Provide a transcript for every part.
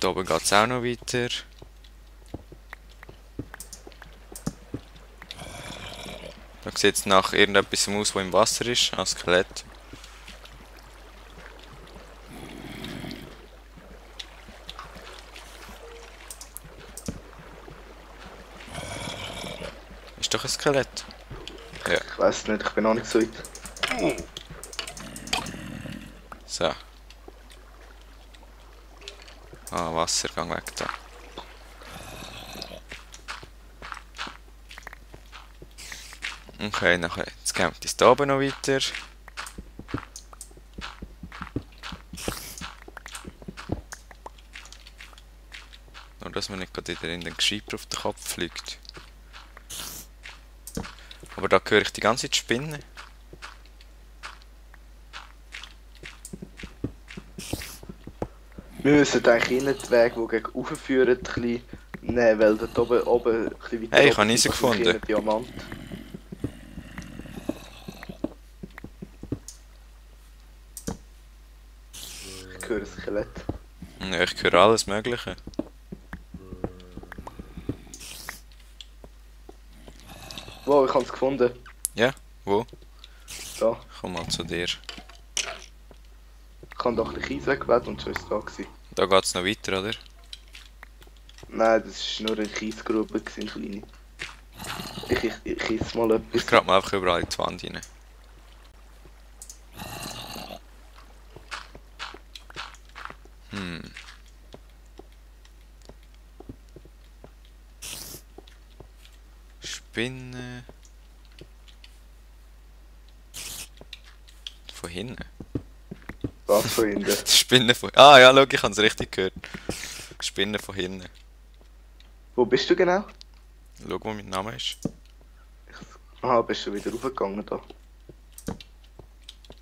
Da oben geht es auch noch weiter. Da sieht es nach irgendetwas aus, was im Wasser ist. Ein Skelett. Ist doch ein Skelett. Ja. Ich weiß nicht, ich bin noch nicht so weit. So. Ah, Wasser, gang weg da. Okay, nachher, jetzt geht es da oben noch weiter. Nur, dass man nicht gerade wieder in den Gescheiber auf den Kopf fliegt. Aber da höre ich die ganze Zeit Spinnen. Wir müssen eigentlich innen den Weg, der gegen rauf führt, ein bisschen nehmen, weil dort oben ein bisschen weiter Hey, ich oben habe Eisen sind noch gefunden. Diamant. Ich höre ein Skelett. Ja, ich höre alles Mögliche. Wow, ich habe es gefunden. Ja, wo? Da. Ich komm mal zu dir. Ich habe doch ein bisschen Kies weggewählt und schon ist es da gewesen. Da geht es noch weiter, oder? Nein, das war nur eine Kiesgrube, eine kleine. Ich kies mal etwas. Ich grab mal einfach überall in die Wand rein. Hm. Spinne. Von hinten? Was von hinten? Die Spinne von... Ah ja, schau, ich habe es richtig gehört. Spinne von hinten. Wo bist du genau? Schau, wo mein Name ist. Aha, bist du wieder raufgegangen da.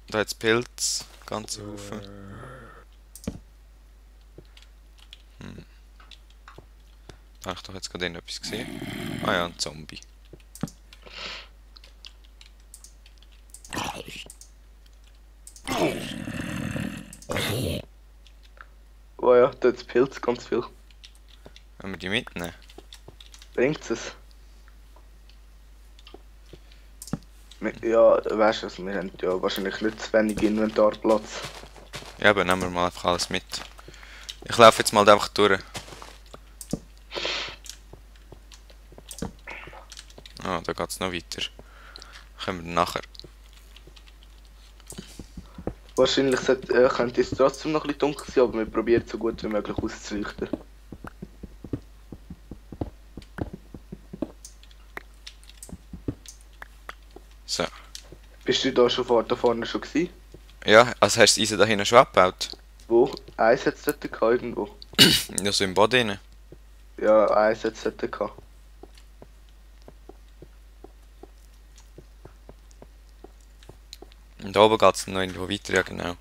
Da hat es Pilz. Ganze Haufen. Da habe ich doch jetzt gerade irgendetwas gesehen. Ah ja, ein Zombie. Oh ja, da hat Pilz ganz viel. Wenn wir die mitnehmen? Bringt es? Ja, weißt du, wir haben ja wahrscheinlich nicht zu wenig Inventarplatz. Ja, aber nehmen wir mal einfach alles mit. Ich laufe jetzt mal einfach durch. Ah, da geht es noch weiter. Kommen wir nachher. Wahrscheinlich könnte es trotzdem noch ein bisschen dunkel sein, aber wir probieren so gut wie möglich auszuleuchten. So. Bist du da schon da vorne schon gewesen? Ja, also hast du das Eisen da hinten schon abgebaut? Wo? Eins hat es dort gehabt, irgendwo. Ja, so im Boden rein. Ja, eins hat es dort gehabt. Und da oben geht es noch irgendwo weiter, ja genau.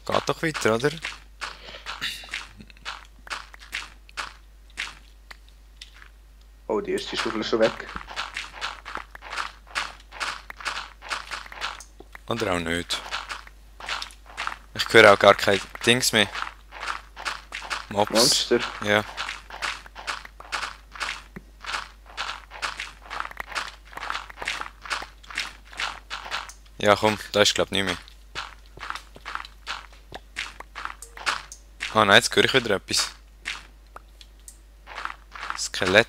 Geht doch weiter, oder? Oh, die erste Schaufel ist schon weg. Oder auch nicht. Ich höre auch gar kein Dings mehr. Mobs. Monster. Ja. Ja komm, da ist glaub nicht mehr. Ah nein, jetzt höre ich wieder etwas. Skelett.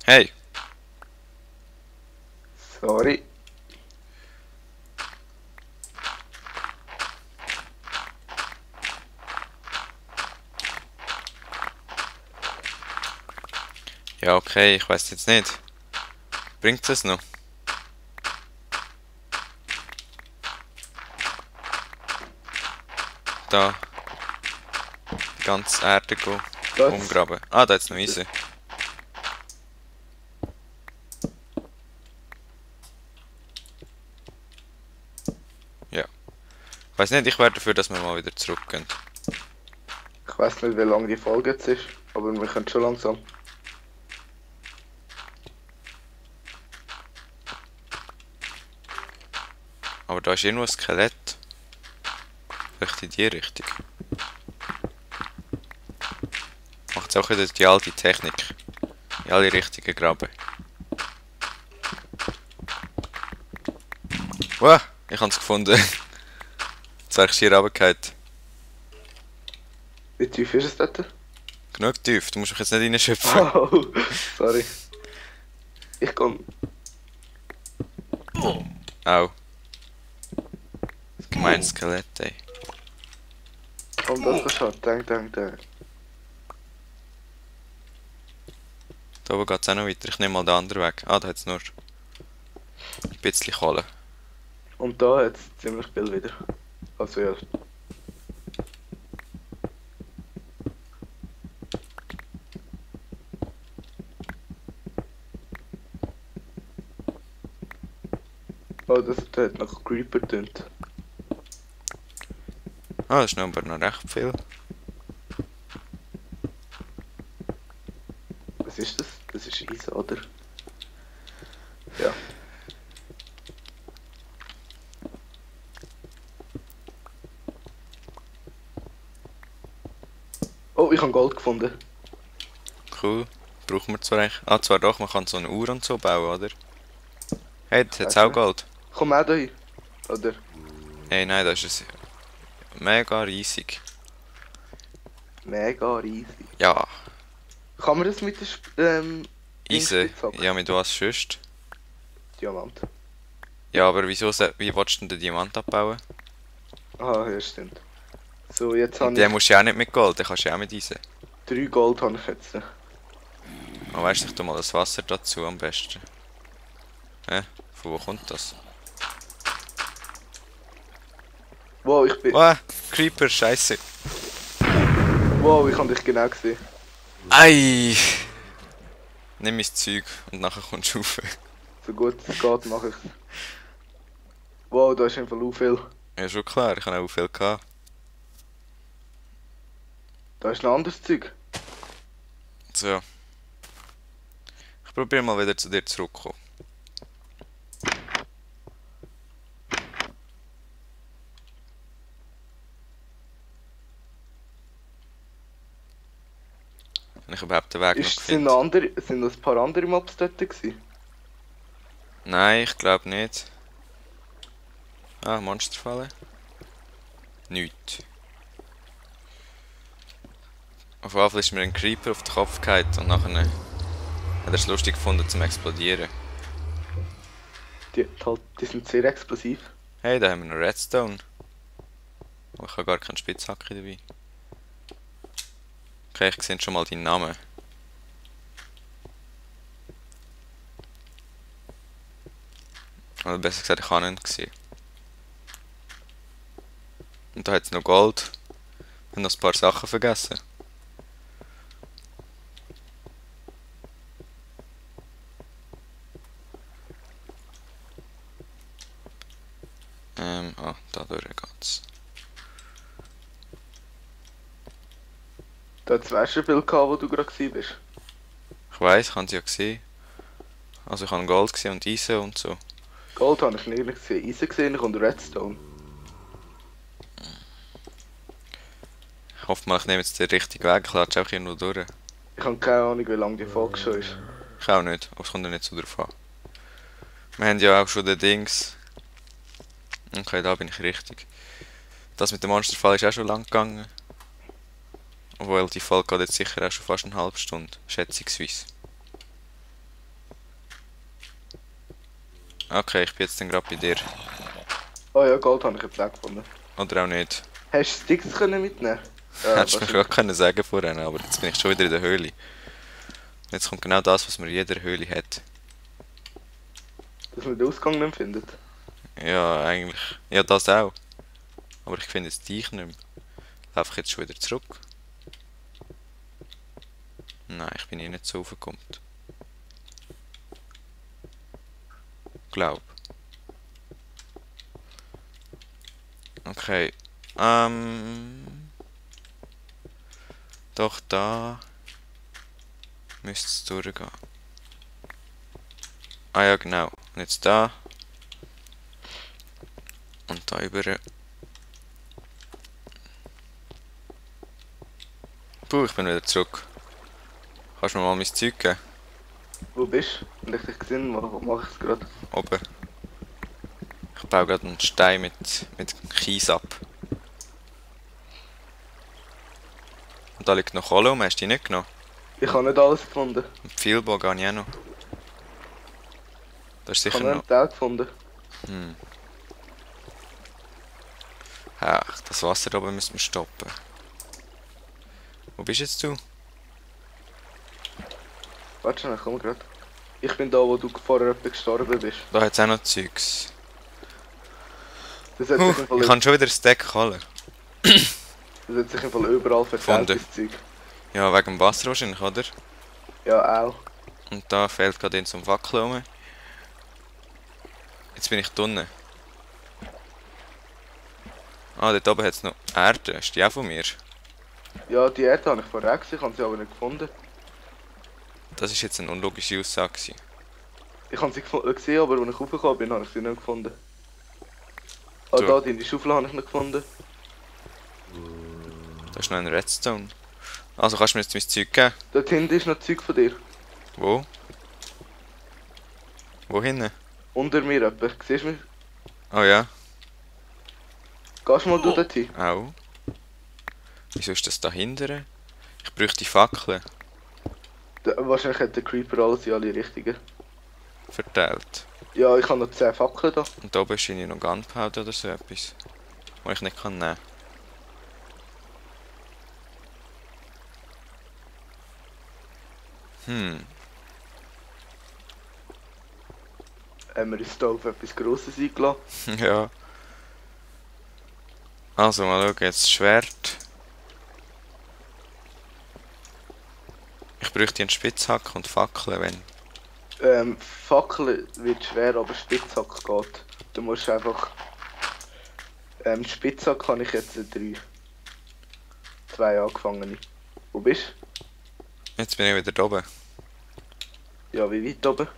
Hey, Sorry. ja okay, ich weiß jetzt nicht. Bringt es noch? da die ganze Erde gehen, Das. umgraben. Ah, da hat's noch Eisen. Ja. Ich weiss nicht, ich wäre dafür, dass wir mal wieder zurückgehen. Ich weiß nicht, wie lange die Folge jetzt ist, aber wir können schon langsam. Aber da ist irgendwo ein Skelett. Vielleicht in die Richtung. Macht auch wieder die alte Technik. In alle Richtungen graben. Wow, ich hab's gefunden. Jetzt wäre ich schier runtergefallen. Wie tief ist es dort? Genug tief, du musst mich jetzt nicht reinschöpfen. Oh, sorry. Ich komm. Au. Das gemeines Skelett, ey. Komm, das verschafft. Denk. Da oben geht's auch noch weiter. Ich nehme mal den anderen Weg. Ah, da hat's nur ein bisschen Kohle. Und da hat es ziemlich viel wieder. Also ja. Oh, das hat nach Creeper tönt. Ah, das ist aber noch recht viel. Was ist das? Das ist Eisen, oder? Ja. Oh, ich habe Gold gefunden. Cool. Brauchen wir zwar eigentlich... Ah, zwar doch, man kann so eine Uhr und so bauen, oder? Hey, das hat's Weiss auch nicht. Gold. Komm auch da hin. Oder? Hey, nein, das ist mega riesig. Mega riesig. Ja, Kann man das mit der Eisen. Dingsspitzhacke? Ja, mit was sonst? Diamant. Ja, aber wieso, wie willst du denn den Diamant abbauen? Ah, ja, stimmt. So, jetzt Und habe den ich musst du ja auch nicht mit Gold, den kannst du ja auch mit Eisen. 3 Gold habe ich jetzt. Oh, weißt du, ich tu mal das Wasser dazu am besten. Hä? Von wo kommt das? Wow, ich bin. Wow, Creeper, scheiße. Wow, ich habe dich genau gesehen. Ei! Nimm mein Zeug und nachher kommst du rauf. So gut es geht, mache ich's. Wow, da ist einfach so viel. Ja, schon klar, ich habe auch viel gehabt. Da ist noch anderes Zeug. So. Ich probiere mal wieder zu dir zurückzukommen. Wenn ich überhaupt den Weg noch finde. Sind noch ein paar andere Mobs dort gewesen? Nein, ich glaube nicht. Ah, Monsterfalle. Nichts. Auf jeden Fall ist mir ein Creeper auf den Kopf gefallen und nachher hat er es lustig gefunden zum Explodieren. Die sind sehr explosiv. Hey, da haben wir noch Redstone. Oh, ich habe gar keine Spitzhacke dabei. Okay, ich sehe schon mal deinen Namen. Oder besser gesagt, ich habe ihn gesehen. Und da hat es noch Gold. Ich habe noch ein paar Sachen vergessen. Da durch geht's. Da hat es weißt du viel gehabt, wo du gerade gewesen bist. Ich weiss, ich habe sie ja gesehen. Also ich habe Gold gesehen und Eisen und so. Gold habe ich nicht gesehen, Eisen gesehen und Redstone. Ich hoffe mal, ich nehme jetzt den richtigen Weg. Ich latsche auch irgendwo durch. Ich habe keine Ahnung, wie lange die Folge schon ist. Ich auch nicht, aber es kommt ja nicht so drauf an. Wir haben ja auch schon den Dings. Okay, da bin ich richtig. Das mit dem Monsterfall ist auch schon lang gegangen. Obwohl die Folge geht jetzt sicher auch schon fast eine halbe Stunde, schätzungsweise. Okay, ich bin jetzt dann gerade bei dir. Oh ja, Gold habe ich jetzt auch gefunden. Oder auch nicht. Hast du Sticks können mitnehmen? Ja, Hättest du mir gerade können sagen vorhin, aber jetzt bin ich schon wieder in der Höhle. Jetzt kommt genau das, was man in jeder Höhle hat. dass man den Ausgang nicht findet. Ja, eigentlich. Ja, das auch. Aber ich finde jetzt dich nicht mehr. Laufe ich jetzt schon wieder zurück? Nein, ich bin hier nicht so raufgekommen. Glaub. Okay. Doch da müsste es durchgehen. Ah ja, genau. Und jetzt da. Und da über. Puh, ich bin wieder zurück. Kannst du mir mal mein Zeug geben? Wo bist du? Wenn ich dich gesehen mach ich es gerade. Oben. Ich baue gerade einen Stein mit Kies ab. Und da liegt noch Kohle rum, hast du die nicht genommen? Ich habe nicht alles gefunden. Und Pfeilbogen habe ich auch noch. Da ist Ich sicher habe noch. einen Teil gefunden. Ach, das Wasser da oben müssen wir stoppen. Wo bist jetzt du? Warte schon, ich komme gerade. Ich bin da, wo du vorher etwa gestorben bist. Da hat es auch noch Zeugs. Das hat sich im Ich Fall, habe schon wieder ein Stack Kohle. das hat sich im Fall überall verteilt, Gefunden. das Zeug. Ja, wegen dem Wasser wahrscheinlich, oder? Ja, auch. Und da fehlt gerade in zum Fackel rum. Jetzt bin ich drinnen. Ah, dort oben hat es noch Erde. Ist die auch von mir? Ja, die Erde habe ich vorher gesehen, ich habe sie aber nicht gefunden. Das ist jetzt eine unlogische Aussage gewesen. Ich habe sie gesehen, aber als ich raufgekommen bin, habe ich sie nicht gefunden. Ah, So. da, deine Schaufel habe ich nicht gefunden. Da ist noch ein Redstone. Also kannst du mir jetzt mein Zeug geben? Dort hinten ist noch Zeug von dir. Wo? Wo hinten? Unter mir etwa. Siehst du mich? Oh ja. Gehst mal du dort hin? Auch. Wieso ist das da hinten? Ich bräuchte Fackeln. Wahrscheinlich hat der Creeper alles in alle Richtungen. Verteilt. Ja, ich habe noch 10 Fackeln da. Und da oben ist irgendwie noch Gunpowder oder so etwas. Was ich nicht kann nehmen. Haben wir uns da auf etwas Grosses eingeladen. Ja. Also mal schauen, jetzt das Schwert. Ich bräuchte einen Spitzhack und Fackeln, wenn. Fackeln wird schwer, aber Spitzhack geht. Du musst einfach... Spitzhack kann ich jetzt 3. 2 angefangene. Wo bist Jetzt bin ich wieder da oben. du? Ja, wie weit oben?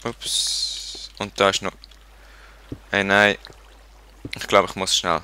Ups. Und da ist noch. Hey, nein. Ich glaube, ich muss schnell.